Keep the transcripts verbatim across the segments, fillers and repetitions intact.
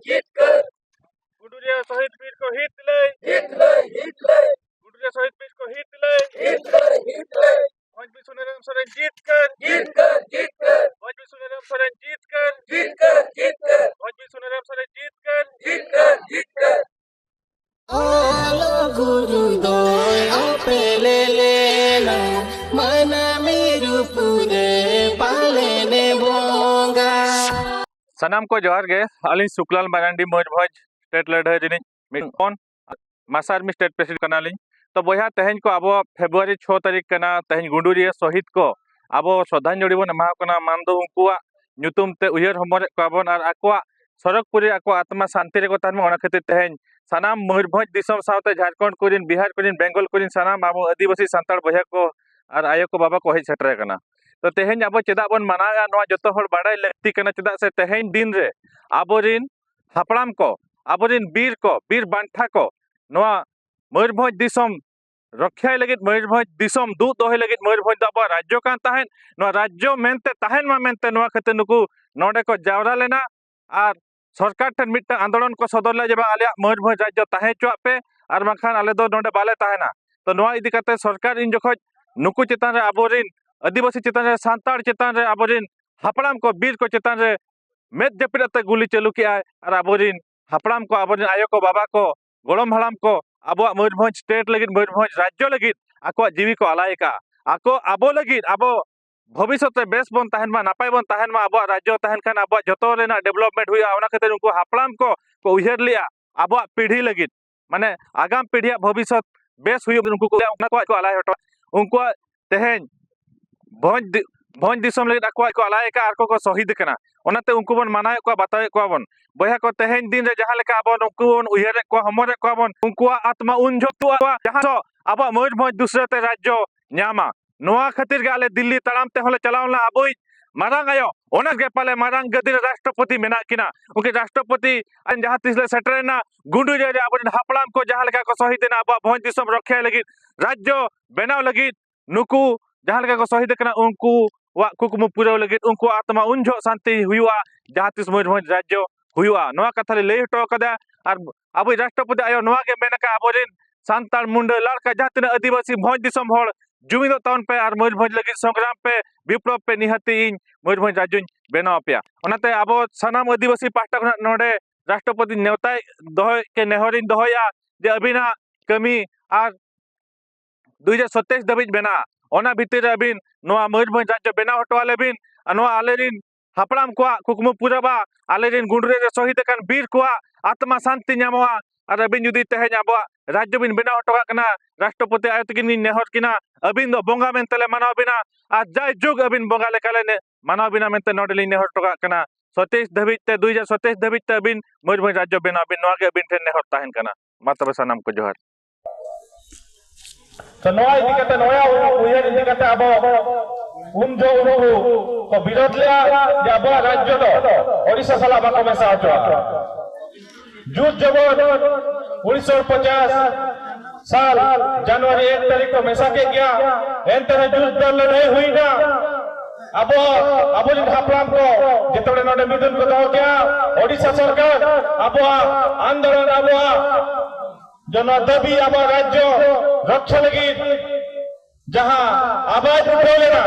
ᱡᱤᱛᱠᱟᱹᱨ᱾ ᱜᱩᱰᱩᱨᱤᱭᱟᱹ ᱥᱚᱦᱤᱫ ᱵᱤᱨ ᱠᱚ ᱦᱤᱛ ᱞᱟᱹᱭ᱾ ᱦᱤᱛ ᱞᱟᱹᱭ, ᱦᱤᱛ ᱞᱟᱹᱭ᱾ ᱜᱩᱰᱩᱨᱤᱭᱟᱹ ᱥᱚᱦᱤᱫ ᱵᱤᱨ ᱠᱚ ᱦᱤᱛ ᱞᱟᱹᱭ᱾ ᱦᱤᱛ ᱞᱟᱹᱭ, ᱦᱤᱛ ᱞᱟᱹᱭ᱾ ᱢᱚᱸᱡᱽ ᱵᱤᱨ ᱥᱩᱱᱟᱹᱨᱟᱢ ᱥᱚᱨᱮᱱ ᱡᱤᱛᱠᱟᱹᱨ᱾ ᱡᱤᱛᱠᱟᱹᱨ, ᱡᱤᱛᱠᱟᱹᱨ᱾ ᱢᱚᱸᱡᱽ ᱵᱤᱨ ᱥᱩᱱᱟᱹᱨᱟᱢ ᱥᱚᱨᱮᱱ ᱡᱤᱛᱠᱟᱹᱨ᱾ ᱡᱤᱛᱠᱟᱹᱨ, ᱡᱤᱛᱠᱟᱹᱨ᱾ ᱢᱚᱸᱡᱽ ᱵᱤᱨ ᱥᱩᱱᱟᱹᱨᱟᱢ ᱥᱚᱨᱮᱱ ᱡᱤᱛᱠᱟᱹᱨ᱾ ᱡᱤᱛᱠᱟᱹᱨ, ᱡᱤᱛᱠᱟᱹᱨ᱾ ᱚᱞ ᱜᱩᱨᱩ ᱫᱚᱭ ᱚᱯᱮᱞᱮ ᱞᱮᱱᱟ, ᱢᱟᱹᱱᱟᱢᱤ ᱨᱩᱯ ᱨᱮ ᱯᱟᱞᱮᱱᱮ ᱵᱚᱸᱜᱟ᱾ ᱥᱟᱱᱟᱢ ᱠᱚ ᱡᱚᱦᱟᱨ ᱜᱮ᱾ ᱟᱹᱞᱤᱧ ᱥᱩᱠᱞᱟᱞ ᱢᱟᱨᱟᱱᱰᱤ, ᱢᱚᱭᱩᱨᱵᱷᱚᱸᱡᱽ ᱥᱴᱮᱴ ᱞᱟᱹᱲᱦᱟᱹᱭ ᱨᱤᱱᱤᱡ ᱢᱤᱫ ᱦᱚᱯᱚᱱ ᱢᱟᱥᱟᱨᱢᱤ ᱥᱴᱮᱴ ᱯᱨᱮᱥᱤᱰᱮᱱᱴ ᱠᱟᱱᱟᱞᱤᱧ᱾ ᱛᱚ ᱵᱚᱭᱦᱟ, ᱛᱮᱦᱮᱧ ᱠᱚ ᱟᱵᱚ ᱯᱷᱮᱵᱽᱨᱩᱣᱟᱨᱤ ᱪᱷᱚ ᱛᱟᱹᱨᱤᱠᱷ ᱠᱟᱱᱟ, ᱛᱮᱦᱮᱧ ᱜᱩᱰᱩᱨᱤᱭᱟᱹ ᱥᱚᱦᱤᱫ ᱠᱚ ᱟᱵᱚ ᱥᱨᱚᱫᱷᱟᱧᱡᱚᱞᱤ ᱵᱚᱱ ᱮᱢᱟ ᱠᱚ ᱠᱟᱱᱟ, ᱢᱟᱱ ᱫᱚ ᱩᱱᱠᱩᱣᱟᱜ ᱧᱩᱛᱩᱢ ᱛᱮ ᱩᱭᱦᱟᱹᱨ ᱦᱚᱢᱚᱨᱮᱫ ᱠᱚᱣᱟ ᱵᱚᱱ ᱟᱨ ᱟᱠᱚᱣᱟᱜ ᱥᱚᱨᱚᱜᱽᱯᱩᱨᱤ ᱟᱠᱚᱣᱟᱜ ᱟᱛᱢᱟ ᱥᱟᱱᱛᱤ ᱨᱮᱠᱚ ᱛᱟᱦᱮᱱ ᱢᱟ, ᱚᱱᱟ ᱠᱷᱟᱹᱛᱤᱨ ᱛᱮᱦᱮᱧ ᱥᱟᱱᱟᱢ ᱢᱚᱭᱩᱨᱵᱷᱚᱸᱡᱽ ᱫᱤᱥᱚᱢ ᱥᱟᱶᱛᱮ ᱡᱷᱟᱲᱠᱷᱚᱸᱰ ᱠᱚᱨᱮᱱ, ᱵᱤᱦᱟᱨ ᱠᱚᱨᱮᱱ, ᱵᱮᱝᱜᱚᱞ ᱠᱚᱨᱮᱱ ᱥᱟᱱᱟᱢ ᱟᱵᱚ ᱟᱹᱫᱤᱵᱟᱹᱥᱤ ᱥᱟᱱᱛᱟᱲ ᱵᱚᱭᱦᱟ ᱠᱚ ᱟᱨ ᱟᱭᱳ ᱠᱚ ᱵᱟᱵᱟ ᱠᱚ ᱦᱮᱡ ᱥᱮᱴᱮᱨ ᱟᱠᱟᱱᱟ᱾ ᱛᱚ ᱛᱮᱦᱮᱧ ᱟᱵᱚ ᱪᱮᱫᱟᱜ ᱵᱚᱱ ᱢᱟᱱᱟᱣᱮᱫᱼᱟ, ᱱᱚᱣᱟ ᱡᱚᱛᱚ ᱦᱚᱲ ᱵᱟᱲᱟᱭ ᱞᱟᱹᱠᱛᱤ ᱠᱟᱱᱟ᱾ ᱪᱮᱫᱟᱜ ᱥᱮ ᱛᱮᱦᱮᱧ ᱫᱤᱱ ᱨᱮ ᱟᱵᱚᱨᱤᱱ ᱦᱟᱯᱲᱟᱢ ᱠᱚ, ᱟᱵᱚᱨᱤᱱ ᱵᱤᱨ ᱠᱚ, ᱵᱤᱨ ᱵᱟᱱᱴᱟ ᱠᱚ ᱱᱚᱣᱟ ᱢᱚᱭᱩᱨᱵᱷᱚᱸᱡᱽ ᱫᱤᱥᱚᱢ ᱨᱚᱠᱷᱭᱟᱭ ᱞᱟᱹᱜᱤᱫ, ᱢᱚᱭᱩᱨᱵᱷᱚᱸᱡᱽ ᱫᱤᱥᱚᱢ ᱫᱩᱜ ᱫᱚᱦᱚᱭ ᱞᱟᱹᱜᱤᱫ ᱢᱚᱭᱩᱨᱵᱷᱚᱸᱡᱽ ᱫᱚ ᱟᱵᱚᱣᱟᱜ ᱨᱟᱡᱽᱡᱚ ᱠᱟᱱ ᱛᱟᱦᱮᱸᱫ᱾ ᱱᱚᱣᱟ ᱨᱟᱡᱽᱡᱚ ᱢᱮᱱᱛᱮ ᱛᱟᱦᱮᱱ ᱢᱟ ᱢᱮᱱᱛᱮ ᱱᱚᱣᱟ ᱠᱷᱟᱹᱛᱤᱨ ᱱᱩᱠᱩ ᱱᱚᱰᱮ ᱠᱚ ᱡᱟᱣᱨᱟ ᱞᱮᱱᱟ ᱟᱨ ᱥᱚᱨᱠᱟᱨ ᱴᱷᱮᱱ ᱢᱤᱫᱴᱟᱝ ᱟᱱᱫᱳᱞᱚᱱ ᱠᱚ ᱥᱚᱫᱚᱨ ᱞᱮᱫᱟ ᱡᱮ ᱵᱟᱝ, ᱟᱞᱮᱭᱟᱜ ᱢᱚᱭᱩᱨᱵᱷᱚᱸᱡᱽ ᱨᱟᱡᱽᱡᱚ ᱛᱟᱦᱮᱸ ᱦᱚᱪᱚᱣᱟᱜ ᱯᱮ, ᱟᱨ ᱵᱟᱝᱠᱷᱟᱱ ᱟᱞᱮ ᱫᱚ ᱱᱚᱰᱮ ᱵᱟᱞᱮ ᱛᱟᱦᱮᱱᱟ᱾ ᱛᱚ ᱱᱚᱣᱟ ᱤᱫᱤ ᱠᱟᱛᱮ ᱥᱚᱨᱠᱟᱨ ᱤᱧ ᱡᱚᱠᱷᱚᱡ ᱱᱩᱠᱩ ᱪᱮᱛᱟᱱ ᱨᱮ, ᱟᱵᱚᱨᱤᱱ ᱟᱹᱫᱤᱵᱟᱹᱥᱤ ᱪᱮᱛᱟᱱ ᱨᱮ, ᱥᱟᱱᱛᱟᱲ ᱪᱮᱛᱟᱱ ᱨᱮ, ᱟᱵᱚᱨᱤᱱ ᱦᱟᱯᱲᱟᱢ ᱠᱚ, ᱵᱤᱨ ᱠᱚ ᱪᱮᱛᱟᱱ ᱨᱮ ᱢᱮᱫ ᱡᱟᱹᱯᱤᱫ ᱟᱛᱮ ᱜᱩᱞᱤ ᱪᱟᱹᱞᱩ ᱠᱮᱜᱼᱟᱭ ᱟᱨ ᱟᱵᱚᱨᱤᱱ ᱦᱟᱯᱲᱟᱢ ᱠᱚ, ᱟᱵᱚᱨᱤᱱ ᱟᱭᱳ ᱠᱚ, ᱵᱟᱵᱟ ᱠᱚ, ᱜᱚᱲᱚᱢ ᱦᱟᱲᱟᱢ ᱠᱚ ᱟᱵᱚᱣᱟᱜ ᱢᱚᱭᱩᱨᱵᱷᱚᱸᱡᱽ ᱥᱴᱮᱴ ᱞᱟᱹᱜᱤᱫ, ᱢᱚᱭᱩᱨᱵᱷᱚᱸᱡᱽ ᱨᱟᱡᱽᱡᱚ ᱞᱟᱹᱜᱤᱫ ᱟᱠᱚᱣᱟᱜ ᱡᱤᱣᱤ ᱠᱚ ᱟᱞᱟᱭ ᱟᱠᱟᱫᱼᱟ᱾ ᱟᱠᱚ ᱟᱵᱚ ᱞᱟᱹᱜᱤᱫ, ᱟᱵᱚ ᱵᱷᱚᱵᱤᱥᱥᱚᱛ ᱨᱮ ᱵᱮᱥ ᱵᱚᱱ ᱛᱟᱦᱮᱱ ᱢᱟ, ᱱᱟᱯᱟᱭ ᱵᱚᱱ ᱛᱟᱦᱮᱱ ᱢᱟ, ᱟᱵᱚᱣᱟᱜ ᱨᱟᱡᱽᱡᱚ ᱛᱟᱦᱮᱱ ᱠᱷᱟᱱ ᱟᱵᱚᱣᱟᱜ ᱡᱚᱛᱚ ᱨᱮᱱᱟᱜ ᱰᱮᱵᱷᱞᱚᱯᱢᱮᱱᱴ ᱦᱩᱭᱩᱜᱼᱟ᱾ ᱚᱱᱟ ᱠᱷᱟᱹᱛᱤᱨ ᱩᱱᱠᱩ ᱦᱟᱯᱲᱟᱢ ᱠᱚ ᱠᱚ ᱩᱭᱦᱟᱹᱨ ᱞᱮᱜᱼᱟ ᱟᱵᱚᱣᱟᱜ ᱯᱤᱲᱦᱤ ᱞᱟᱹᱜᱤᱫ, ᱢᱟᱱᱮ ᱟᱜᱟᱢ ᱯᱤᱲᱦᱤᱭᱟᱜ ᱵᱷᱚᱵᱤᱥᱥᱚᱛ ᱵᱮᱥ ᱦᱩᱭᱩᱜ, ᱩᱱᱠᱩ ᱠᱚ ᱚᱱᱟ ᱠᱚ ᱟᱞᱟᱭ ᱦᱚᱴᱚ, ᱩᱱᱠᱩᱣᱟᱜ ᱛᱮᱦᱮᱧ ᱵᱷᱚᱸᱡᱽ ᱫᱤ-, ᱵᱷᱚᱸᱡᱽ ᱫᱤᱥᱚᱢ ᱞᱟᱹᱜᱤᱫ ᱟᱠᱚᱣᱟᱜ ᱠᱚ ᱟᱞᱟᱭ ᱟᱠᱟᱫᱼᱟ ᱟᱨ ᱠᱚ, ᱠᱚ ᱥᱚᱦᱤᱫ ᱟᱠᱟᱱᱟ᱾ ᱚᱱᱟᱛᱮ ᱩᱱᱠᱩ ᱵᱚᱱ ᱢᱟᱱᱟᱣᱮᱫ ᱠᱚᱣᱟ, ᱵᱟᱛᱟᱣᱮᱫ ᱠᱚᱣᱟ ᱵᱚᱱ᱾ ᱵᱚᱭᱦᱟ ᱠᱚ, ᱛᱮᱦᱮᱧ ᱫᱤᱱ ᱨᱮ ᱡᱟᱦᱟᱸ ᱞᱮᱠᱟ ᱟᱵᱚ ᱱᱩᱠᱩ ᱵᱚᱱ ᱩᱭᱦᱟᱹᱨᱮᱫ ᱠᱚᱣᱟ, ᱦᱚᱢᱚᱨᱮᱫ ᱠᱚᱣᱟ ᱵᱚᱱ, ᱩᱱᱠᱩᱣᱟᱜ ᱟᱛᱢᱟ ᱩᱱ ᱡᱚᱦᱚᱜ ᱡᱟᱦᱟᱸ ᱫᱚ ᱟᱵᱚᱣᱟᱜ ᱢᱚᱭᱩᱨᱵᱷᱚᱸᱡᱽ ᱫᱩᱥᱨᱟᱹ ᱛᱮ ᱨᱟᱡᱽᱡᱚ ᱧᱟᱢᱟ᱾ ᱱᱚᱣᱟ ᱠᱷᱟᱹᱛᱤᱨ ᱜᱮ ᱟᱞᱮ ᱫᱤᱞᱞᱤ ᱛᱟᱲᱟᱢ ᱛᱮᱦᱚᱸ ᱞᱮ ᱪᱟᱞᱟᱣ ᱞᱮᱱᱟ᱾ ᱟᱵᱚᱭᱤᱡ ᱢᱟᱨᱟᱝ ᱟᱭᱳ, ᱚᱱᱟ ᱜᱮ ᱯᱟᱞᱮ ᱢᱟᱨᱟᱝ ᱜᱟᱹᱫᱤᱨ ᱨᱟᱥᱴᱨᱚᱯᱚᱛᱤ ᱢᱮᱱᱟᱜ ᱠᱤᱱᱟ᱾ ᱩᱱᱠᱤᱱ ᱨᱟᱥᱴᱨᱚᱯᱚᱛᱤ ᱟᱡ ᱡᱟᱦᱟᱸ ᱛᱤᱥ ᱞᱮ ᱥᱮᱴᱮᱨᱮᱱᱟ, ᱜᱩᱸᱰᱩᱨᱤᱭᱟᱹ ᱨᱮ ᱟᱵᱚᱨᱮᱱ ᱦᱟᱯᱲᱟᱢ ᱠᱚ ᱡᱟᱦᱟᱸ ᱞᱮᱠᱟ ᱠᱚ ᱥᱚᱦᱤᱫ ᱮᱱᱟ ᱟᱵᱚᱣᱟᱜ ᱵᱷᱚᱸᱡᱽ ᱫᱤᱥᱚᱢ ᱨᱚᱠᱷᱭᱟᱭ ᱞᱟᱹᱜᱤᱫ, ᱨᱟᱡᱽᱡᱚ ᱵᱮᱱᱟᱣ ᱞᱟᱹᱜᱤᱫ, ᱱᱩᱠᱩ ᱡᱟᱦᱟᱸ ᱞᱮᱠᱟ ᱠᱚ ᱥᱚᱦᱤᱫ ᱟᱠᱟᱱᱟ, ᱩᱱᱠᱩᱣᱟᱜ ᱠᱩᱠᱢᱩ ᱯᱩᱨᱟᱹᱣ ᱞᱟᱹᱜᱤᱫ ᱩᱱᱠᱩᱣᱟᱜ ᱟᱛᱢᱟ ᱩᱱ ᱡᱚᱦᱚᱜ ᱥᱟᱱᱛᱤ ᱦᱩᱭᱩᱜᱼᱟ, ᱡᱟᱦᱟᱸ ᱛᱤᱥ ᱢᱚᱭᱩᱨᱵᱷᱚᱸᱡᱽ ᱨᱟᱡᱽᱡᱚ ᱦᱩᱭᱩᱜᱼᱟ, ᱱᱚᱣᱟ ᱠᱟᱛᱷᱟ ᱞᱮ ᱞᱟᱹᱭ ᱦᱚᱴᱚ ᱟᱠᱟᱫᱟ᱾ ᱟᱨ ᱟᱵᱚᱭᱤᱡ ᱨᱟᱥᱴᱨᱚᱯᱚᱛᱤ ᱟᱭᱳ ᱱᱚᱣᱟ ᱜᱮ ᱢᱮᱱ ᱟᱠᱟᱫᱼᱟ, ᱟᱵᱚᱨᱮᱱ ᱥᱟᱱᱛᱟᱲ, ᱢᱩᱱᱰᱟᱹ, ᱞᱟᱲᱠᱟ, ᱡᱟᱦᱟᱸ ᱛᱤᱱᱟᱹᱜ ᱟᱹᱫᱤᱵᱟᱹᱥᱤ ᱵᱷᱚᱸᱡᱽ ᱫᱤᱥᱚᱢ ᱦᱚᱲ, ᱡᱩᱢᱤᱫᱚᱜ ᱛᱟᱵᱚᱱ ᱯᱮ ᱟᱨ ᱢᱚᱭᱩᱨᱵᱷᱚᱸᱡᱽ ᱞᱟᱹᱜᱤᱫ ᱥᱚᱝᱜᱨᱟᱢ ᱯᱮ, ᱵᱤᱯᱞᱚᱵ ᱯᱮ, ᱱᱤᱦᱟᱹᱛᱤ ᱤᱧ ᱢᱚᱭᱩᱨᱵᱷᱚᱸᱡᱽ ᱨᱟᱡᱽᱡᱚᱧ ᱵᱮᱱᱟᱣ ᱟᱯᱮᱭᱟ᱾ ᱚᱱᱟᱛᱮ ᱟᱵᱚ ᱥᱟᱱᱟᱢ ᱟᱹᱫᱤᱵᱟᱹᱥᱤ ᱯᱟᱦᱴᱟ ᱠᱷᱚᱱᱟᱜ ᱱᱚᱰᱮ ᱨᱟᱥᱴᱨᱚᱯᱚᱛᱤ ᱱᱮᱣᱛᱟᱭ ᱫᱚᱦᱚᱭ ᱠᱮ ᱱᱮᱦᱚᱨᱤᱧ ᱫᱚᱦᱚᱭᱟ ᱡᱮ ᱟᱹᱵᱤᱱᱟᱜ ᱠᱟᱹᱢᱤ ᱟᱨ ᱫᱩ ᱦᱟᱡᱟᱨ ᱥᱟᱛᱟᱥ ᱫᱷᱟᱹᱵᱤᱡ ᱢᱮᱱᱟᱜᱼᱟ, ᱚᱱᱟ ᱵᱷᱤᱛᱤᱨ ᱨᱮ ᱟᱹᱵᱤᱱ ᱱᱚᱣᱟ ᱢᱚᱭᱩᱨᱵᱷᱚᱸᱡᱽ ᱨᱟᱡᱽᱡᱚ ᱵᱮᱱᱟᱣ ᱦᱚᱴᱚ ᱟᱞᱮ ᱵᱤᱱ᱾ ᱟᱨ ᱱᱚᱣᱟ ᱟᱞᱮᱨᱤᱱ ᱦᱟᱯᱲᱟᱢ ᱠᱚᱣᱟᱜ ᱠᱩᱠᱢᱩ ᱯᱩᱨᱟᱹᱣᱟ, ᱟᱞᱮᱨᱤᱱ ᱜᱩᱸᱰᱨᱤ ᱨᱮ ᱥᱚᱦᱤᱫ ᱟᱠᱟᱱ ᱵᱤᱨ ᱠᱚᱣᱟᱜ ᱟᱛᱢᱟ ᱥᱟᱱᱛᱤ ᱧᱟᱢᱚᱜᱼᱟ᱾ ᱟᱨ ᱟᱹᱵᱤᱱ ᱡᱩᱫᱤ ᱛᱮᱦᱮᱧ ᱟᱵᱚᱣᱟᱜ ᱨᱟᱡᱽᱡᱚ ᱵᱤᱱ ᱵᱮᱱᱟᱣ ᱦᱚᱴᱚ ᱠᱟᱜ ᱠᱟᱱᱟ, ᱨᱟᱥᱴᱨᱚᱯᱚᱛᱤ ᱟᱭᱳ ᱛᱟᱹᱠᱤᱱ ᱞᱤᱧ ᱱᱮᱦᱚᱨ ᱠᱤᱱᱟ, ᱟᱹᱵᱤᱱ ᱫᱚ ᱵᱚᱸᱜᱟ ᱢᱮᱱᱛᱮ ᱞᱮ ᱢᱟᱱᱟᱣ ᱵᱤᱱᱟ᱾ ᱟᱨ ᱡᱟᱭᱡᱩᱜᱽ ᱟᱹᱵᱤᱱ ᱵᱚᱸᱜᱟ ᱞᱮᱠᱟᱞᱮ ᱱᱮ-, ᱢᱟᱱᱟᱣ ᱵᱤᱱᱟ ᱢᱮᱱᱛᱮ ᱱᱚᱰᱮ ᱞᱤᱧ ᱱᱮᱦᱚᱨ ᱦᱚᱴᱚ ᱠᱟᱜ ᱠᱟᱱᱟ᱾ ᱥᱟᱛᱟᱥ ᱫᱷᱟᱹᱵᱤᱡ ᱛᱮ, ᱫᱩ ᱦᱟᱡᱟᱨ ᱥᱟᱛᱟᱥ ᱫᱷᱟᱹᱵᱤᱡ ᱛᱮ ᱟᱹᱵᱤᱱ ᱢᱚᱭᱩᱨᱵᱷᱚᱸᱡᱽ ᱨᱟᱡᱽᱡᱚ ᱵᱮᱱᱟᱣ ᱵᱤᱱ, ᱱᱚᱣᱟ ᱜᱮ ᱟᱹᱵᱤᱱ ᱴᱷᱮᱱ ᱱᱮᱦᱚᱨ ᱛᱟᱦᱮᱱ ᱠᱟᱱᱟ᱾ ᱢᱟ ᱛᱚᱵᱮ ᱥᱟᱱᱟᱢ ᱠᱚ ᱡᱚᱦᱟᱨ᱾ ᱛᱚ ᱱᱚᱣᱟ ᱤᱫᱤ ᱠᱟᱛᱮ, ᱱᱚᱣᱟ ᱩᱭᱦᱟᱹᱨ ᱤᱫᱤ ᱠᱟᱛᱮ ᱟᱵᱚ ᱩᱱ ᱡᱚᱦᱚᱜ ᱩᱱᱠᱩ ᱠᱚ ᱵᱤᱨᱳᱫ ᱞᱮᱜᱼᱟ ᱡᱮ ᱟᱵᱚᱣᱟᱜ ᱨᱟᱡᱽᱡᱚ ᱫᱚ ᱳᱰᱤᱥᱟ ᱥᱟᱞᱟᱜ ᱵᱟᱠᱚ ᱢᱮᱥᱟ ᱦᱚᱪᱚᱣᱟᱜᱼᱟ᱾ ᱡᱩᱛ ᱡᱮᱢᱚᱱ ᱩᱱᱤᱥᱥᱚ ᱯᱚᱧᱪᱟᱥ ᱥᱟᱞ ᱡᱟᱱᱩᱣᱟᱨᱤ ᱮᱠ ᱛᱟᱹᱨᱤᱠᱷ ᱠᱚ ᱢᱮᱥᱟ ᱠᱮᱫ ᱜᱮᱭᱟ, ᱮᱱᱛᱮ ᱨᱮᱦᱚᱸ ᱡᱩᱛ ᱫᱚ ᱞᱟᱹᱲᱦᱟᱹᱭ ᱦᱩᱭᱱᱟ᱾ ᱟᱵᱚ, ᱟᱵᱚᱨᱮᱱ ᱦᱟᱯᱲᱟᱢ ᱠᱚ ᱡᱮᱛᱮ ᱱᱚᱰᱮ ᱢᱤᱫᱩᱱ ᱠᱚ ᱫᱚᱦᱚ ᱠᱮᱜᱼᱟ, ᱳᱰᱤᱥᱟ ᱥᱚᱨᱠᱟᱨ ᱟᱵᱚᱣᱟᱜ ᱟᱱᱫᱳᱞᱚᱱ, ᱟᱵᱚᱣᱟᱜ ᱡᱮ ᱱᱚᱣᱟ ᱫᱟᱹᱵᱤ, ᱟᱵᱚᱣᱟᱜ ᱨᱟᱡᱽᱡᱚ ᱨᱚᱠᱠᱷᱟ ᱞᱟᱹᱜᱤᱫ ᱡᱟᱦᱟᱸ ᱟᱣᱟᱡ ᱩᱴᱷᱟᱹᱣ ᱞᱮᱱᱟ,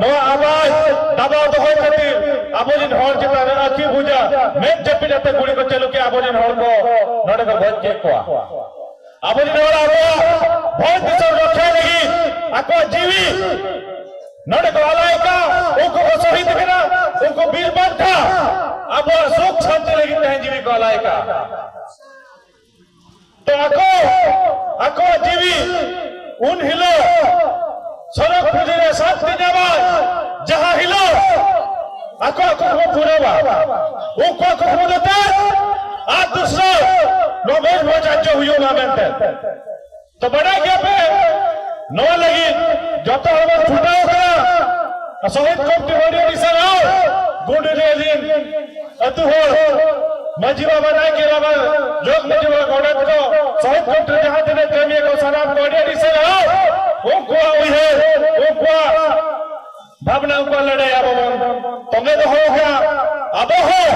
ᱱᱚᱣᱟ ᱟᱣᱟᱡ ᱫᱟᱵᱟᱣ ᱫᱚᱦᱚᱭ ᱠᱷᱟᱹᱛᱤᱨ ᱟᱵᱚᱨᱮᱱ ᱦᱚᱲ ᱪᱮᱛᱟᱱ ᱨᱮ ᱟᱹᱠᱷᱤ ᱵᱩᱡᱟ ᱢᱮᱫ ᱡᱟᱹᱯᱤᱫ ᱟᱛᱮ ᱜᱩᱞᱤ ᱠᱚ ᱪᱟᱹᱞᱩ ᱠᱮᱫ, ᱟᱵᱚᱨᱮᱱ ᱦᱚᱲ ᱠᱚ ᱱᱚᱰᱮ ᱠᱚ ᱜᱚᱡ ᱠᱮᱫ ᱠᱚᱣᱟ᱾ ᱟᱵᱚᱨᱮᱱ ᱦᱚᱲ ᱟᱵᱚᱣᱟᱜ ᱵᱷᱚᱸᱡᱽ ᱫᱤᱥᱚᱢ ᱨᱚᱠᱠᱷᱟ ᱞᱟᱹᱜᱤᱫ ᱟᱠᱚᱣᱟᱜ ᱡᱤᱣᱤ ᱱᱚᱰᱮ ᱠᱚ ᱟᱞᱟᱭ ᱠᱟᱜ, ᱩᱱᱠᱩ ᱠᱚ ᱥᱚᱦᱤᱫ ᱠᱟᱱᱟ, ᱩᱱᱠᱩ ᱵᱤᱨ ᱵᱟᱱᱴᱟ ᱟᱵᱚᱣᱟᱜ ᱥᱩᱠ ᱥᱟᱱᱛᱤ ᱞᱟᱹᱜᱤᱫ ᱛᱮᱦᱮᱧ ᱡᱤᱣᱤ ᱠᱚ ᱟᱞᱟᱭ ᱠᱟᱜ᱾ ᱛᱚ ᱟᱠᱚ ᱟᱠᱚᱣᱟᱜ ᱡᱤᱣᱤ ᱩᱱ ᱦᱤᱞᱳᱜ ᱥᱚᱨᱚᱜᱽ ᱯᱩᱨᱤ ᱨᱮ ᱥᱟᱱᱛᱤ ᱧᱟᱢᱟᱭ, ᱡᱟᱦᱟᱸ ᱦᱤᱞᱳᱜ ᱟᱠᱚᱣᱟᱜ ᱠᱩᱠᱢᱩ ᱯᱩᱨᱟᱹᱣᱟ, ᱩᱱᱠᱩᱣᱟᱜ ᱠᱩᱠᱢᱩ ᱫᱚ ᱪᱮᱫ? ᱟᱨ ᱫᱩᱥᱨᱟ ᱱᱚᱣᱟ ᱢᱚᱭᱩᱨᱵᱷᱚᱸᱡᱽ ᱨᱟᱡᱽᱡᱚ ᱦᱩᱭᱩᱜ ᱢᱟ ᱢᱮᱱᱛᱮ᱾ ᱛᱚ ᱵᱟᱰᱟᱭ ᱜᱮᱭᱟᱯᱮ, ᱱᱚᱣᱟ ᱞᱟᱹᱜᱤᱫ ᱡᱚᱛᱚ ᱦᱚᱲ ᱵᱚᱱ ᱪᱷᱩᱴᱟᱹᱣ ᱠᱟᱱᱟ᱾ ᱥᱚᱦᱤᱫ ᱠᱚᱢᱤᱴᱤ ᱟᱹᱰᱤ ᱟᱹᱰᱤ ᱥᱟᱨᱦᱟᱣ᱾ ᱜᱩᱸᱰᱨᱤ ᱨᱮᱱ ᱟᱹᱛᱩ ᱦᱚᱲ, ᱢᱟᱹᱡᱷᱤ ᱵᱟᱵᱟ, ᱱᱟᱭᱠᱮ ᱵᱟᱵᱟ, ᱡᱚᱜᱽ ᱢᱟᱹᱡᱷᱤ ᱵᱟᱵᱟ, ᱜᱚᱰᱮᱛ ᱠᱚ, ᱥᱚᱦᱤᱫ ᱠᱚᱢᱤᱴᱤ ᱨᱮ ᱡᱟᱦᱟᱸ ᱛᱤᱱᱟᱹᱜ ᱠᱟᱹᱢᱤᱭᱟᱹ ᱠᱚ, ᱥᱟᱱᱟᱢ ᱠᱚ ᱟᱹᱰᱤ ᱟᱹᱰᱤ ᱥᱟᱨᱦᱟᱣ᱾ ᱩᱱᱠᱩᱣᱟᱜ ᱩᱭᱦᱟᱹᱨ, ᱩᱱᱠᱩᱣᱟᱜ ᱵᱷᱟᱵᱽᱱᱟ, ᱩᱱᱠᱩᱣᱟᱜ ᱞᱟᱹᱲᱦᱟᱹᱭ ᱟᱵᱚ ᱵᱚᱱ ᱛᱚᱸᱜᱮ ᱫᱚᱦᱚ ᱟᱠᱟᱫᱼᱟ᱾ ᱟᱵᱚ ᱦᱚᱸ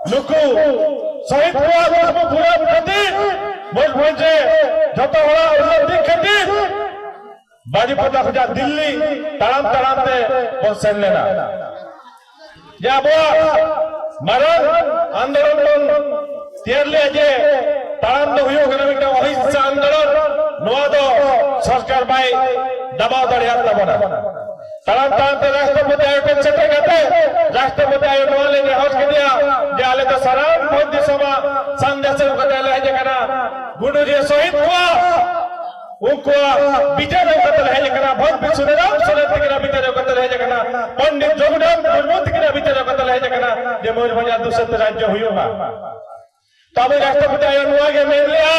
ᱱᱩᱠᱩ ᱥᱚᱦᱤᱫ ᱠᱚᱣᱟᱜ ᱠᱩᱠᱢᱩ ᱯᱩᱨᱟᱹᱣ ᱠᱷᱟᱹᱛᱤᱨ, ᱢᱚᱭᱩᱨᱵᱷᱚᱸᱡᱽ ᱨᱮ ᱡᱚᱛᱚ ᱦᱚᱲᱟᱜ ᱩᱱᱱᱚᱛᱤ ᱠᱷᱟᱹᱛᱤᱨ ᱵᱟᱡᱤᱯᱚᱫᱟ ᱠᱷᱚᱱᱟᱜ ᱫᱤᱞᱞᱤ ᱛᱟᱲᱟᱢ ᱛᱟᱲᱟᱢ ᱛᱮ ᱵᱚᱱ ᱥᱮᱱ ᱞᱮᱱᱟ᱾ ᱡᱮ ᱟᱵᱚᱣᱟᱜ ᱢᱟᱨᱟᱝ ᱟᱱᱫᱳᱞᱚᱱ ᱵᱚᱱ ᱛᱮᱭᱟᱨ ᱞᱮᱫᱼᱟ, ᱡᱮ ᱛᱟᱲᱟᱢ ᱫᱚ ᱦᱩᱭᱩᱜ ᱠᱟᱱᱟ ᱢᱤᱫᱴᱟᱝ ᱚᱦᱤᱝᱥᱟ ᱟᱱᱫᱳᱞᱚᱱ, ᱱᱚᱣᱟ ᱫᱚ ᱥᱚᱨᱠᱟᱨ ᱵᱟᱭ ᱫᱟᱵᱟᱣ ᱫᱟᱲᱮᱭᱟᱜ ᱛᱟᱵᱚᱱᱟ᱾ ᱛᱟᱲᱟᱢ ᱛᱟᱲᱟᱢ ᱛᱮ ᱨᱟᱥᱴᱨᱚᱯᱚᱛᱤ ᱟᱭᱳ ᱴᱷᱮᱱ ᱥᱮᱴᱮᱨ ᱠᱟᱛᱮ ᱨᱟᱥᱴᱨᱚᱯᱚᱛᱤ ᱟᱭᱳ ᱱᱚᱣᱟ ᱞᱮ ᱱᱮᱦᱚᱨ ᱠᱮᱫᱮᱭᱟ ᱡᱮ ᱟᱞᱮ ᱫᱚ ᱥᱟᱱᱟᱢ ᱵᱷᱚᱸᱡᱽ ᱫᱤᱥᱚᱢᱟᱜ ᱥᱟᱸᱫᱮᱥ ᱟᱹᱜᱩ ᱠᱟᱛᱮ ᱞᱮ ᱦᱮᱡ ᱟᱠᱟᱱᱟ᱾ ᱜᱩᱰᱩᱨᱤᱭᱟᱹ ᱥᱚᱦᱤᱫ ᱠᱚᱣᱟᱜ ᱩᱱᱠᱩᱣᱟᱜ ᱵᱤᱪᱟᱹᱨ ᱟᱹᱜᱩ ᱠᱟᱛᱮ ᱞᱮ ᱦᱮᱡ ᱟᱠᱟᱱᱟ᱾ ᱵᱷᱚᱸᱡᱽ ᱵᱤᱥᱩ ᱨᱟᱢ ᱥᱚᱨᱮᱱ ᱛᱟᱹᱠᱤᱱᱟᱜ ᱵᱤᱪᱟᱹᱨ ᱟᱹᱜᱩ ᱠᱟᱛᱮ ᱞᱮ ᱦᱮᱡ ᱟᱠᱟᱱᱟ᱾ ᱯᱚᱱᱰᱤᱛ ᱡᱚᱜᱚᱱᱱᱟᱛᱷ ᱢᱩᱨᱢᱩ ᱛᱟᱹᱠᱤᱱᱟᱜ ᱵᱤᱪᱟᱹᱨ ᱟᱹᱜᱩ ᱠᱟᱛᱮ ᱞᱮ ᱦᱮᱡ ᱟᱠᱟᱱᱟ ᱡᱮ ᱢᱚᱭᱩᱨᱵᱷᱚᱸᱡᱽ ᱟᱜ ᱫᱩᱥᱟᱹᱫ ᱨᱟᱡᱽᱡᱚ ᱦᱩᱭᱩᱜ ᱢᱟ᱾ ᱛᱚ ᱟᱵᱚ ᱨᱟᱥᱴᱨᱚᱯᱚᱛᱤ ᱟᱭᱳ ᱱᱚᱣᱟ ᱜᱮ ᱢᱮᱱ ᱞᱮᱜᱼᱟ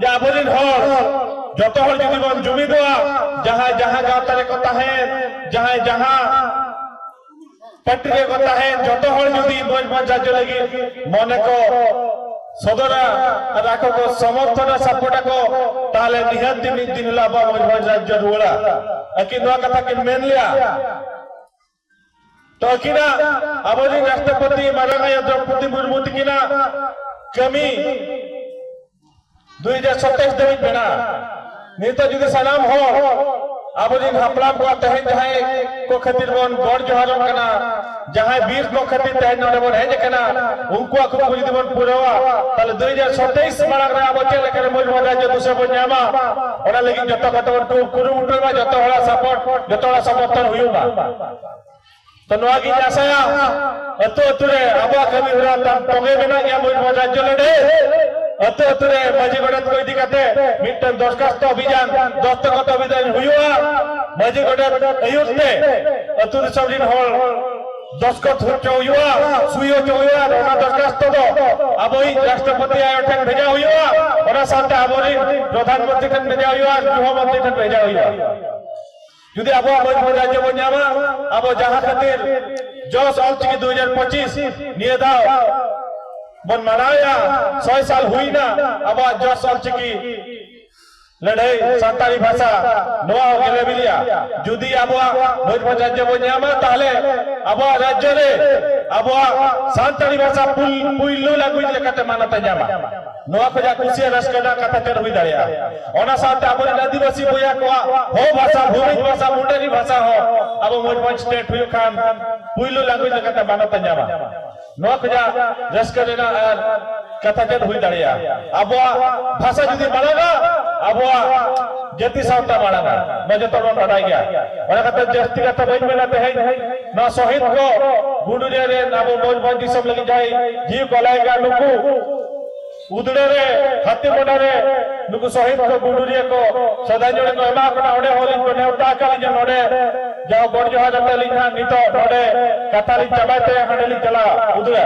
ᱡᱮ ᱟᱵᱚᱨᱮᱱ ᱦᱚᱲ ᱡᱚᱛᱚ ᱦᱚᱲ ᱡᱩᱫᱤ ᱵᱚᱱ ᱡᱩᱢᱤᱫᱚᱜᱼᱟ, ᱡᱟᱦᱟᱸᱭ ᱡᱟᱦᱟᱸ ᱜᱟᱶᱛᱟ ᱨᱮᱠᱚ ᱛᱟᱦᱮᱱ, ᱡᱟᱦᱟᱸᱭ ᱡᱟᱦᱟᱸ ᱯᱟᱨᱴᱤ ᱨᱮᱠᱚ ᱛᱟᱦᱮᱱ, ᱡᱚᱛᱚ ᱦᱚᱲ ᱡᱩᱫᱤ ᱢᱚᱭᱩᱨᱵᱷᱚᱸᱡᱽ ᱨᱟᱡᱽᱡᱚ ᱞᱟᱹᱜᱤᱫ ᱢᱚᱱᱮ ᱠᱚ ᱥᱚᱫᱚᱨᱟ ᱟᱨ ᱟᱠᱚ ᱠᱚ ᱥᱚᱢᱚᱨᱛᱷᱚᱱᱟ, ᱥᱟᱯᱳᱨᱴ ᱟᱠᱚ, ᱛᱟᱦᱞᱮ ᱱᱤᱦᱟᱹᱛ ᱜᱮ ᱢᱤᱫ ᱫᱤᱱ ᱦᱤᱞᱳᱜ ᱟᱵᱚᱣᱟᱜ ᱢᱚᱭᱩᱨᱵᱷᱚᱸᱡᱽ ᱨᱟᱡᱽᱡᱚ ᱨᱩᱣᱟᱹᱲᱟ᱾ ᱟᱹᱠᱤᱱ ᱱᱚᱣᱟ ᱠᱟᱛᱷᱟ ᱠᱤᱱ ᱢᱮᱱ ᱞᱮᱜᱼᱟ᱾ ᱛᱚ ᱟᱹᱠᱤᱱᱟᱜ, ᱟᱵᱚᱨᱮᱱ ᱨᱟᱥᱴᱨᱚᱯᱚᱛᱤ ᱢᱟᱨᱟᱝ ᱟᱭᱳ ᱫᱨᱚᱯᱚᱫᱤ ᱢᱩᱨᱢᱩ ᱛᱟᱹᱠᱤᱱᱟᱜ ᱠᱟᱹᱢᱤ ᱫᱩᱭ ᱦᱟᱡᱟᱨ ᱥᱟᱛᱟᱭᱤᱥ ᱫᱷᱟᱹᱵᱤᱡ ᱢᱮᱱᱟᱜᱼᱟ᱾ ᱱᱤᱛᱚᱜ ᱡᱩᱫᱤ ᱥᱟᱱᱟᱢ ᱦᱚᱲ ᱟᱵᱚᱨᱮᱱ ᱦᱟᱯᱲᱟᱢ ᱠᱚᱣᱟᱜ ᱛᱮᱦᱮᱧ ᱡᱟᱦᱟᱸᱭ ᱠᱚ ᱠᱷᱟᱹᱛᱤᱨ ᱵᱚᱱ ᱜᱚᱰ ᱡᱚᱦᱟᱨᱚᱜ ᱠᱟᱱᱟ, ᱡᱟᱦᱟᱸᱭ ᱵᱤᱨ ᱠᱚ ᱠᱷᱟᱹᱛᱤᱨ ᱛᱮᱦᱮᱧ ᱱᱚᱰᱮ ᱵᱚᱱ ᱦᱮᱡ ᱟᱠᱟᱱᱟ, ᱩᱱᱠᱩᱣᱟᱜ ᱠᱩᱠᱢᱩ ᱡᱩᱫᱤ ᱵᱚᱱ ᱯᱩᱨᱟᱹᱣᱟ, ᱛᱟᱦᱞᱮ ᱫᱩᱭ ᱦᱟᱡᱟᱨ ᱥᱟᱛᱟᱭᱤᱥ ᱢᱟᱲᱟᱝ ᱨᱮ ᱟᱵᱚ ᱪᱮᱫ ᱞᱮᱠᱟᱨᱮ ᱢᱚᱭᱩᱨᱵᱷᱚᱸᱡᱽ ᱨᱟᱡᱽᱡᱚ ᱫᱤᱥᱚᱢ ᱵᱚᱱ ᱧᱟᱢᱟ, ᱚᱱᱟ ᱞᱟᱹᱜᱤᱫ ᱡᱚᱛᱚ ᱠᱚᱛᱮ ᱵᱚᱱ ᱠᱩ-, ᱠᱩᱨᱩᱢᱩᱴᱩᱭ ᱢᱟ, ᱡᱚᱛᱚ ᱦᱚᱲᱟᱜ ᱥᱟᱯᱳᱨᱴ, ᱡᱚᱛᱚ ᱦᱚᱲᱟᱜ ᱥᱚᱢᱚᱨᱛᱷᱚᱱ ᱦᱩᱭᱩᱜ ᱢᱟ᱾ ᱛᱚ ᱱᱚᱣᱟ ᱜᱤᱧ ᱟᱥᱟᱭᱟ, ᱟᱹᱛᱩ ᱟᱹᱛᱩ ᱨᱮ ᱟᱵᱚᱣᱟᱜ ᱠᱟᱹᱢᱤ ᱦᱚᱨᱟ ᱛᱟᱢ ᱛᱚᱸᱜᱮ ᱢᱮᱱᱟᱜ ᱜᱮᱭᱟ ᱢᱚᱭᱩᱨᱵᱷᱚᱸᱡᱽ ᱨᱟᱡᱽᱡᱚ ᱞᱟᱹᱰᱷᱟᱹᱭ᱾ ᱟᱹᱛᱩ ᱟᱹᱛᱩ ᱨᱮ ᱢᱟᱹᱡᱷᱤ ᱜᱚᱰᱮᱛ ᱠᱚ ᱤᱫᱤ ᱠᱟᱛᱮ ᱢᱤᱫᱴᱟᱝ ᱫᱚᱨᱠᱷᱟᱥᱛᱚ ᱚᱵᱷᱤᱡᱟᱱ, ᱫᱚᱥᱛᱚᱠᱷᱚᱛ ᱚᱵᱷᱤᱡᱟᱱ ᱦᱩᱭᱩᱜᱼᱟ᱾ ᱢᱟᱹᱡᱷᱤ ᱜᱚᱰᱮᱛ ᱟᱹᱭᱩᱨ ᱛᱮ ᱟᱹᱛᱩ ᱫᱤᱥᱚᱢ ᱨᱤᱱ ᱦᱚᱲ ᱫᱚᱥᱛᱚᱠᱷᱚᱛ ᱦᱚᱪᱚ ᱦᱩᱭᱩᱜᱼᱟ, ᱥᱩᱭ ᱦᱚᱪᱚ ᱦᱩᱭᱩᱜᱼᱟ᱾ ᱟᱨ ᱚᱱᱟ ᱫᱚᱨᱠᱷᱟᱥᱛᱚ ᱫᱚ ᱟᱵᱚᱭᱤᱡ ᱨᱟᱥᱴᱨᱚᱯᱚᱛᱤ ᱟᱭᱳ ᱴᱷᱮᱱ ᱵᱷᱮᱡᱟ ᱦᱩᱭᱩᱜᱼᱟ, ᱚᱱᱟ ᱥᱟᱶᱛᱮ ᱟᱵᱚᱨᱤᱱ ᱯᱨᱚᱫᱷᱟᱱ ᱢᱚᱱᱛᱨᱤ ᱴᱷᱮᱱ ᱵᱷᱮᱡᱟ ᱦᱩᱭᱩᱜᱼᱟ, ᱜᱨᱤᱦᱚ ᱢᱚᱱᱛᱨᱤ ᱴᱷᱮᱱ ᱵᱷᱮᱡᱟ ᱦᱩᱭᱩᱜᱼᱟ᱾ ᱡᱩᱫᱤ ᱟᱵᱚᱣᱟᱜ ᱢᱚᱭᱩᱨᱵᱷᱚᱸᱡᱽ ᱨᱟᱡᱽᱡᱚ ᱵᱚᱱ ᱧᱟᱢᱟ, ᱟᱵᱚ ᱡᱟᱦᱟᱸ ᱠᱷᱟᱹᱛᱤᱨ ᱡᱚᱥ ᱚᱞᱪᱤᱠᱤ ᱫᱩ ᱦᱟᱡᱟᱨ ᱯᱚᱸᱪᱤᱥ ᱱᱤᱭᱟᱹ ᱫᱷᱟᱣ ᱵᱚᱱ ᱢᱟᱱᱟᱣᱮᱫᱼᱟ, ᱥᱚᱭ ᱥᱟᱞ ᱦᱩᱭᱱᱟ ᱟᱵᱚᱣᱟᱜ ᱡᱚᱥ ᱚᱞᱪᱤᱠᱤ ᱞᱟᱹᱲᱦᱟᱹᱭ ᱥᱟᱱᱛᱟᱲᱤ ᱵᱷᱟᱥᱟ ᱱᱚᱣᱟ ᱦᱚᱸ ᱜᱮᱞᱮ ᱵᱤᱞᱤᱭᱟ᱾ ᱡᱩᱫᱤ ᱟᱵᱚᱣᱟᱜ ᱢᱚᱭᱩᱨᱵᱷᱚᱸᱡᱽ ᱨᱟᱡᱽᱡᱚ ᱵᱚᱱ ᱧᱟᱢᱟ, ᱛᱟᱦᱞᱮ ᱟᱵᱚᱣᱟᱜ ᱨᱟᱡᱽᱡᱚ ᱨᱮ ᱟᱵᱚᱣᱟᱜ ᱥᱟᱱᱛᱟᱲᱤ ᱵᱷᱟᱥᱟ ᱯᱩᱭ-, ᱯᱩᱭᱞᱩ language ᱞᱮᱠᱟᱛᱮ ᱢᱟᱱᱚᱛ ᱮ ᱧᱟᱢᱟ᱾ ᱱᱚᱣᱟ ᱠᱷᱚᱱᱟᱜ ᱠᱩᱥᱤ ᱟᱨ ᱨᱟᱹᱥᱠᱟᱹ ᱨᱮᱱᱟᱜ ᱠᱟᱛᱷᱟ ᱪᱮᱫ ᱦᱩᱭ ᱫᱟᱲᱮᱭᱟᱜᱼᱟ? ᱚᱱᱟ ᱥᱟᱶᱛᱮ ᱟᱵᱚᱨᱮᱱ ᱟᱹᱫᱤᱵᱟᱹᱥᱤ ᱵᱚᱭᱦᱟ ᱠᱚᱣᱟᱜ ᱦᱚ ᱵᱷᱟᱥᱟ, ᱵᱷᱩᱢᱤᱡᱽ ᱵᱷᱟᱥᱟ, ᱢᱩᱱᱰᱟᱨᱤ ᱵᱷᱟᱥᱟ ᱦᱚᱸ ᱟᱵᱚ ᱢᱚᱭᱩᱨᱵᱷᱚᱸᱡᱽ state ᱦᱩᱭᱩᱜ ᱠᱷᱟᱱ ᱯᱩᱭᱞᱩ language ᱞᱮᱠᱟᱛᱮ ᱢᱟᱱᱚᱛ ᱮ ᱧᱟᱢᱟ᱾ ᱱᱚᱣᱟ ᱠᱷᱚᱱᱟᱜ ᱨᱟᱹᱥᱠᱟᱹ ᱨᱮᱱᱟᱜ ᱟᱨ ᱠᱟᱛᱷᱟ ᱪᱮᱫ ᱦᱩᱭ ᱫᱟᱲᱮᱭᱟᱜᱼᱟ? ᱟᱵᱚᱣᱟᱜ ᱵᱷᱟᱥᱟ ᱡᱩᱫᱤ ᱢᱟᱲᱟᱝᱟ, ᱟᱵᱚᱣᱟᱜ ᱡᱟᱹᱛᱤ ᱥᱟᱶᱛᱟ ᱢᱟᱲᱟᱝᱟ, ᱱᱚᱣᱟ ᱡᱚᱛᱚ ᱵᱚᱱ ᱵᱟᱰᱟᱭ ᱜᱮᱭᱟ᱾ ᱚᱱᱟ ᱠᱷᱟᱹᱛᱤᱨ ᱡᱟᱹᱥᱛᱤ ᱠᱟᱛᱷᱟ ᱵᱟᱹᱧ ᱢᱮᱱᱟ ᱛᱮᱦᱮᱧ᱾ ᱱᱚᱣᱟ ᱥᱚᱦᱤᱫ ᱠᱚ ᱜᱩᱰᱩᱨᱤᱭᱟᱹ ᱨᱮᱱ ᱟᱵᱚ ᱢᱚᱭᱩᱨᱵᱷᱚᱸᱡᱽ ᱫᱤᱥᱚᱢ ᱞᱟᱹᱜᱤᱫ ᱡᱟᱦᱟᱸᱭ ᱡᱤᱣᱤ ᱠᱚ ᱟᱞᱟᱭ ᱠᱟᱜ, ᱱᱩᱠᱩ ᱩᱫᱽᱲᱟᱹ ᱨᱮ, ᱦᱟᱹᱛᱤᱢᱚᱰᱟ ᱨᱮ ᱱᱩᱠᱩ ᱥᱚᱦᱤᱫ ᱠᱚ ᱜᱩᱰᱩᱨᱤᱭᱟᱹ ᱠᱚ ᱥᱨᱚᱫᱷᱟᱧᱡᱚᱞᱤ ᱠᱚ ᱮᱢᱟ ᱠᱟᱱᱟ᱾ ᱚᱸᱰᱮ ᱦᱚᱸ ᱟᱹᱞᱤᱧ ᱠᱚ ᱱᱮᱣᱛᱟ ᱟᱠᱟᱫ ᱞᱤᱧᱟ, ᱱᱚᱰᱮ ᱡᱟᱦᱟᱸ ᱜᱚᱰ ᱡᱚᱦᱟᱨ ᱠᱟᱛᱮ ᱟᱹᱞᱤᱧ ᱦᱟᱸᱜ ᱱᱤᱛᱚᱜ ᱱᱚᱰᱮ ᱠᱟᱛᱷᱟ ᱞᱤᱧ ᱪᱟᱵᱟᱭ ᱛᱮ ᱦᱟᱸᱰᱮ ᱞᱤᱧ ᱪᱟᱞᱟᱜᱼᱟ ᱩᱫᱽᱲᱟᱹ᱾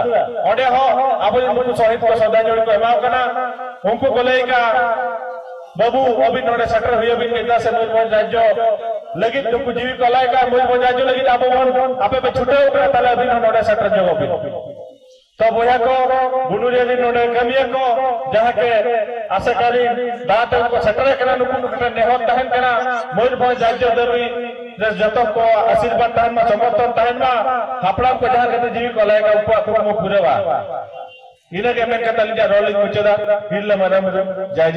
ᱚᱸᱰᱮ ᱦᱚᱸ ᱟᱵᱚᱨᱮᱱ ᱱᱩᱠᱩ ᱥᱚᱦᱤᱫ ᱠᱚ ᱥᱨᱚᱫᱷᱟᱧᱡᱚᱞᱤ ᱠᱚ ᱮᱢᱟ ᱠᱟᱱᱟ᱾ ᱩᱱᱠᱩ ᱠᱚ ᱞᱟᱹᱭ ᱠᱟᱜ, "ᱵᱟᱹᱵᱩ, ᱟᱹᱵᱤᱱ ᱱᱚᱰᱮ ᱥᱮᱴᱮᱨ ᱦᱩᱭ ᱟᱹᱵᱤᱱ ᱜᱮ, ᱪᱮᱫᱟᱜ ᱥᱮ ᱢᱚᱭᱩᱨᱵᱷᱚᱸᱡᱽ ᱨᱟᱡᱽᱡᱚ ᱞᱟᱹᱜᱤᱫ ᱱᱩᱠᱩ ᱡᱤᱣᱤ ᱠᱚ ᱟᱞᱟᱭ ᱠᱟᱜ, ᱢᱚᱭᱩᱨᱵᱷᱚᱸᱡᱽ ᱨᱟᱡᱽᱡᱚ ᱞᱟᱹᱜᱤᱫ ᱟᱵᱚ ᱵᱚᱱ, ᱟᱯᱮ ᱯᱮ ᱪᱷᱩᱴᱟᱹᱣ ᱠᱟᱱᱟ, ᱛᱟᱦᱞᱮ ᱟᱹᱵᱤᱱ ᱦᱚᱸ ᱱᱚᱰᱮ ᱥᱮᱴᱮᱨ ᱧᱚᱜᱚᱜ ᱵᱤᱱ᱾" ᱛᱚ ᱵᱚᱭᱦᱟ ᱠᱚ, ᱜᱩᱰᱩᱨᱤᱭᱟᱹ ᱨᱤᱱ ᱱᱚᱰᱮ ᱠᱟᱹᱢᱤᱭᱟᱹ ᱠᱚ, ᱡᱟᱦᱟᱸ ᱜᱮ ᱟᱥᱮᱠᱟ ᱨᱤᱱ ᱫᱟᱫᱟ ᱛᱟᱠᱚ ᱠᱚ ᱥᱮᱴᱮᱨ ᱟᱠᱟᱱᱟ, ᱱᱩᱠᱩ ᱠᱚ ᱴᱷᱮᱱ ᱱᱮᱦᱚᱨ ᱛᱟᱦᱮᱱ ᱠᱟᱱᱟ, ᱢᱚᱭᱩᱨᱵᱷᱚᱸᱡᱽ ᱨᱟᱡᱽᱡᱚ ᱫᱟᱹᱵᱤ ᱨᱮ ᱡᱚᱛᱚ ᱠᱚ ᱟᱥᱤᱨᱵᱟᱫᱽ ᱛᱟᱦᱮᱱ ᱢᱟ, ᱥᱚᱢᱚᱨᱛᱷᱚᱱ ᱛᱟᱦᱮᱱ ᱢᱟ, ᱦᱟᱯᱲᱟᱢ ᱠᱚ ᱡᱟᱦᱟᱸ ᱠᱟᱛᱮ ᱡᱤᱣᱤ ᱠᱚ ᱟᱞᱟᱭ ᱠᱟᱜ, ᱩᱱᱠᱩᱣᱟᱜ ᱠᱩᱠᱢᱩ ᱯᱩᱨᱟᱹᱣᱟ᱾ ᱤᱱᱟᱹᱜᱮ ᱢᱮᱱ ᱠᱟᱛᱮ ᱟᱹᱞᱤᱧᱟᱜ ᱨᱚᱲ ᱞᱤᱧ ᱢᱩᱪᱟᱹᱫᱟ᱾ ᱛᱤᱨᱞᱟᱹ ᱢᱟᱨᱟᱝ ᱵᱩᱨᱩ ᱡᱟᱭ